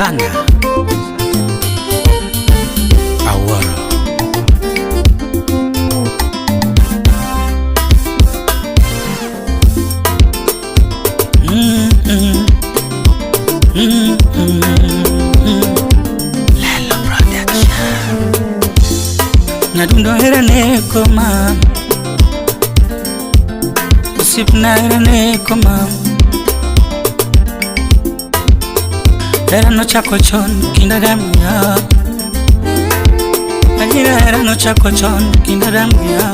Sana Awuoro. Lelo Production. Nyadundo hera neko ma, osiepna hera neko ma. Hera nochako chon kinda damya. Ajira hera nochako chon kinda damya.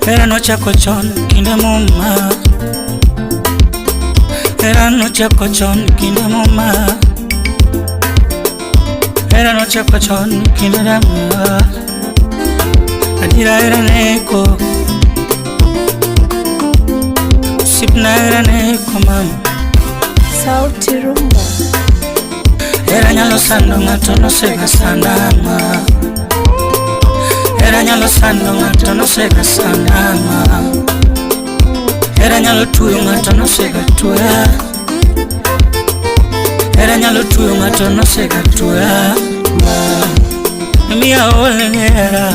Hera nochako chon kinde muma. Hera nochako chon kinde muma. Hera nochako chon kinde damya. Adiera hera neko. Osiepna hera neko mama. Sauti Rumba. Hera nyalo sando ng'ato nosega sanda ma. Hera nyalo sando ng'ato nosega sanda ma. Hera nyalo tuyo ng'ato nosega tuya. Hera nyalo tuyo ng'ato nosega tuya ma. Miya ol hera.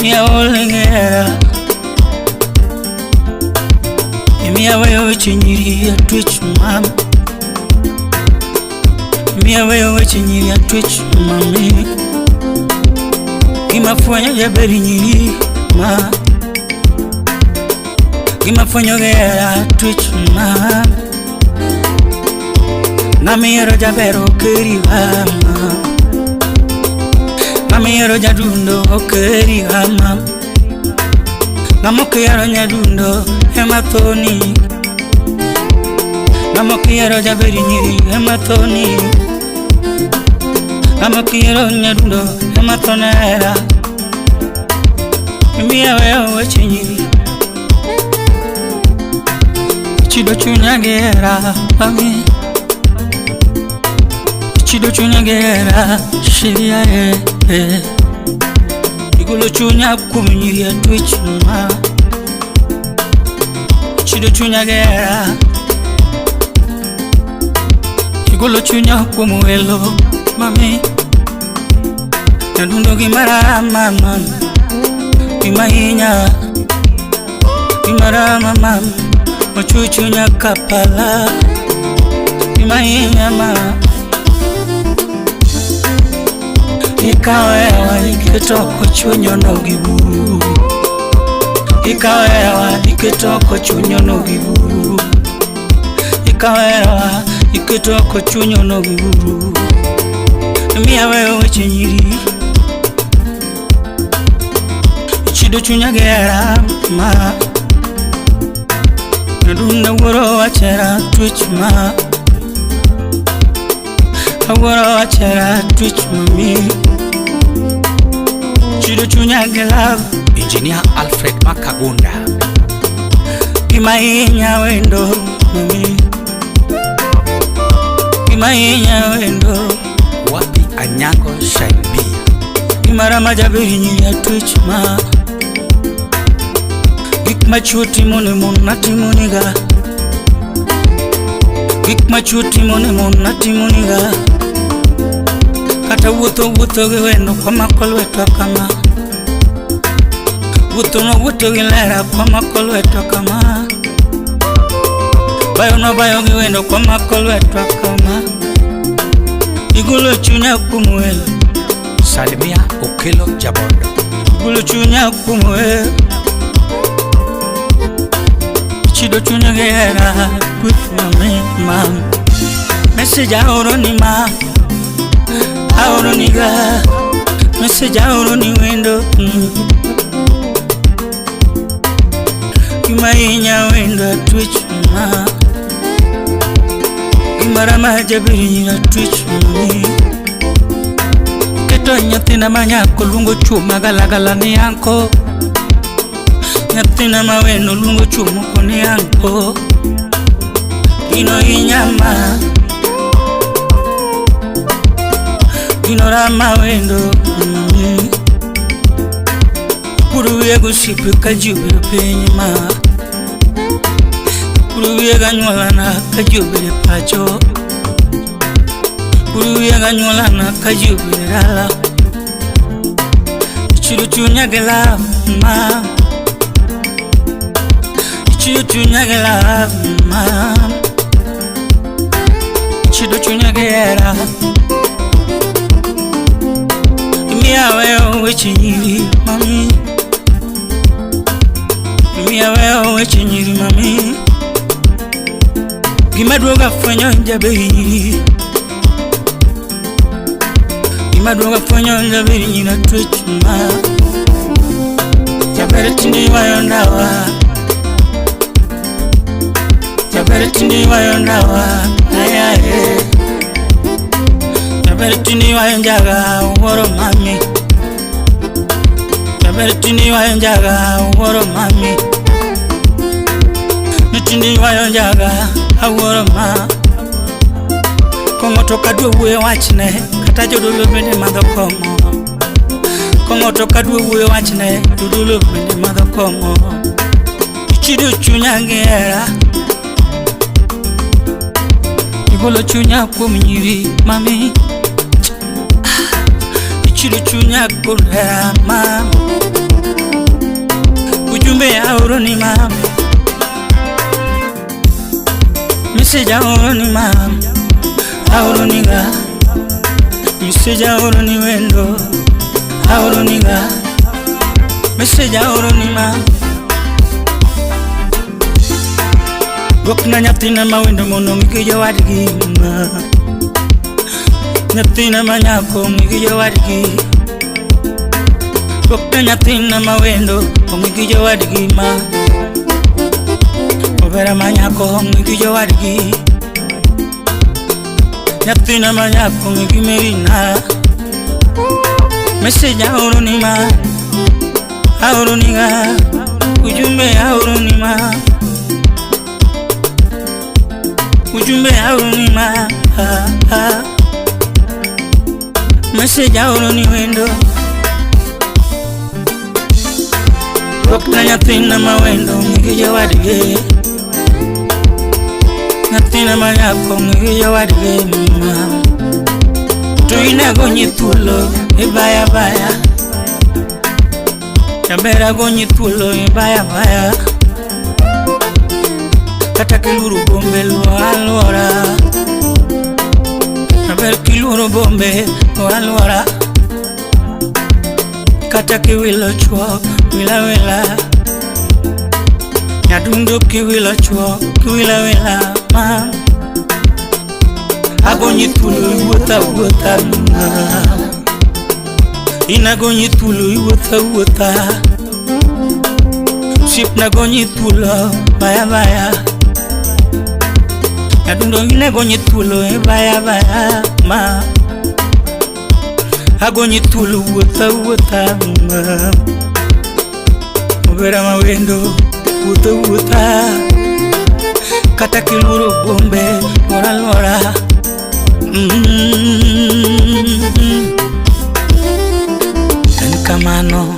Miya ol hera. Miya weyo weche nyiri atwech mam. Miya weyo weche nyiri atwech mami. Gima fwenyo jaber nyiri ma. Gima fwenyo gihera atwech ma. Ng'ama ihero jaber ok eri mama. Ng'ama ihero jadundo ok eri mama. Ng'ama ok ihero nyadundo ema thoni. Ng'ama ok ihero jaber nyiri ema thoni. Ng'ama ok ihero nyadundo ema thone hera. Miya weyo weche nyiri. Chido chunya gi hera mami. Chido chunya gi hera shiria eh. Igolo chunya kuom nyiri atwech ma. Chido chunya gi hera. Igolo chunya kuom welo mami. Nyadundo gimara mama. Gima hinya. Gimara mama. Ochu chunya kapala. Gima hinya ma. Ikawewa iketo oko chunyono gi buru. Ikawewa iketo oko chunyono gi buru. Ikawewa iketo oko chunyono gi buru. Miya weyo weche nyiri. Chido chunya gi hera ma. Nyadundo awuoro wach hera twech ma. Awuoro wach hera twech mami. Chido chunya gi love. Engineer Alfred Makagunda. Gima hinya wendo mami. Gima hinya wendo. Wapi Anyango Shine B. Gima rama jaber nyiri atwech ma. Gik machuo timo ne mon natimo niga. Gik machuo timo ne mon natimo niga. Kata wuotho wuotho gi wendo kwamako lwetwa kama. Wuotho no wuotho gi lera kwamako lwetwa kama. Bayo no bayo gi wendo kwamako lwetwa kama. Igolo chunya kuom welo. Salimia Okelo Jabondo. Igolo chunya kuom welo. Chido chunya gi hera kweth mami mam. Message aoro ni ma. Aoro ni ga. Message aoro ni wendo. Gima hinya wendo atwech ma. Gima rama jaber nyiri atwech mami. Keto nyathina ma nyako luongo chuo magalagala ni anko. Nyathina ma wendo luongo chuo moko ni anko. Gino hinya ma. Gino rama wendo mami. Puro wiye gosiepe ka ji obedo piny ma. Buru wiye ganyuolana ka ji obedo e pacho. Buru wiye ganyuolana ka ji obedo e dala. Ichido chunya gi love ma. Ichido chunya gi love ma. Ichido chunya gi hera. Imiyo aweyo weche nyiri mami. Imiyo aweyo weche nyiri mami. Gima duogo afwenyo jaber nyiri. Gima duogo afwenyo jaber nyiri atwech ma. Jaber tinde ywayo ndawa. Jaber tinde ywayo ndawa. Ayaye. Jaber tinde ywayo njaga wuoro mami. Jaber tinde ywayo njaga wuoro mami. Ni tinde ywayo njaga awuoro ma. Kong'o to kadwa wuoyo wachne kata jodolo bende madho kong'o. Kong'o to kadwa wuoyo wachne jodolo bende madho kong'o. Ichido chunya gi hera. Igolo chunya kuom nyiri mami. Ichido chunya kuom hera mami. Ujumbe aoro ni mami. Message aoro ni mami. Aoro ni ga. Message aoro ni wendo. Aoro ni ga. Message aoro ni mami. Duokna nyathina ma wendo mondo ong'i gi jowadgi ma. Nyathina ma nyako ong'i gi jowadgi. Duokna nyathina ma wendo ong'i gi jowadgi ma. Obera ma nyako ong'i gi jowadgi. Nyathina ma nyako ong'i gi merina. Message aoro ni ma. Aoro ni ga. Ujumbe aoro ni ma. Ujumbe aoro ni ma. Message aoro ni wendo. Duokna nyathina ma wendo ong'i gi jowadgi. Nyathina ma nyako ong'i gi jowadgi ma. To in agonyi thuolo ibaya baya. Jaber agonyi thuolo ibaya baya. Kata kiluoro bombe luo alwora. Jaber kiluoro bombe luo alwora. Kata kiwilo chuo wila wila. Nyadundo kiwilo chuo kiwila wila ma. Agonyi thuolo iwuotha wuotha ma. In agonyi thuolo iwuotha wuotha. Osiepna agonyi thuolo baya baya. Nyadundo in agonyi thuolo ibaya baya ma. Agonyi thuolo wuotha wuotha ma. Obera ma wendo wuotha wuotha. Kata kiluoro bombe luora luora. En kamano.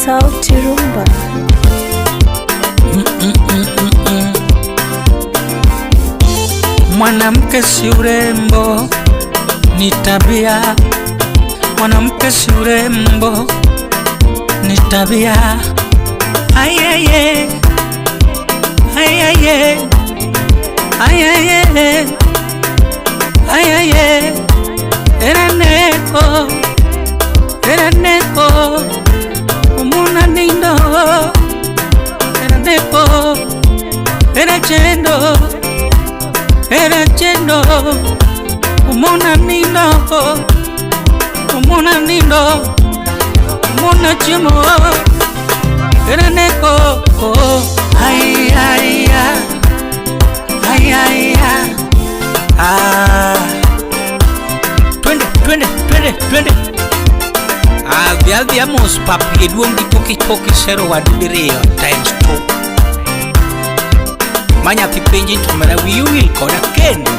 Sauti Rumba. Mwanamke si urembo, ni tabia. Mwanamke si urembo, ni tabia. Ayeye, ayeye, ayeye, ayeye. Eraneko, eraneko, umuna nindo. Eraneko, erachendo, erachendo, umuna nindo, umuna nindo, umuna chiemo. Eraneko, ay ay ay, ay ay ah. Twende twende twende twende. Adhi adhi mos pap giduong' gi toki toki sero wadu diriyo times 2. Ma nyathi penji to mera wiyi wil koda kendo.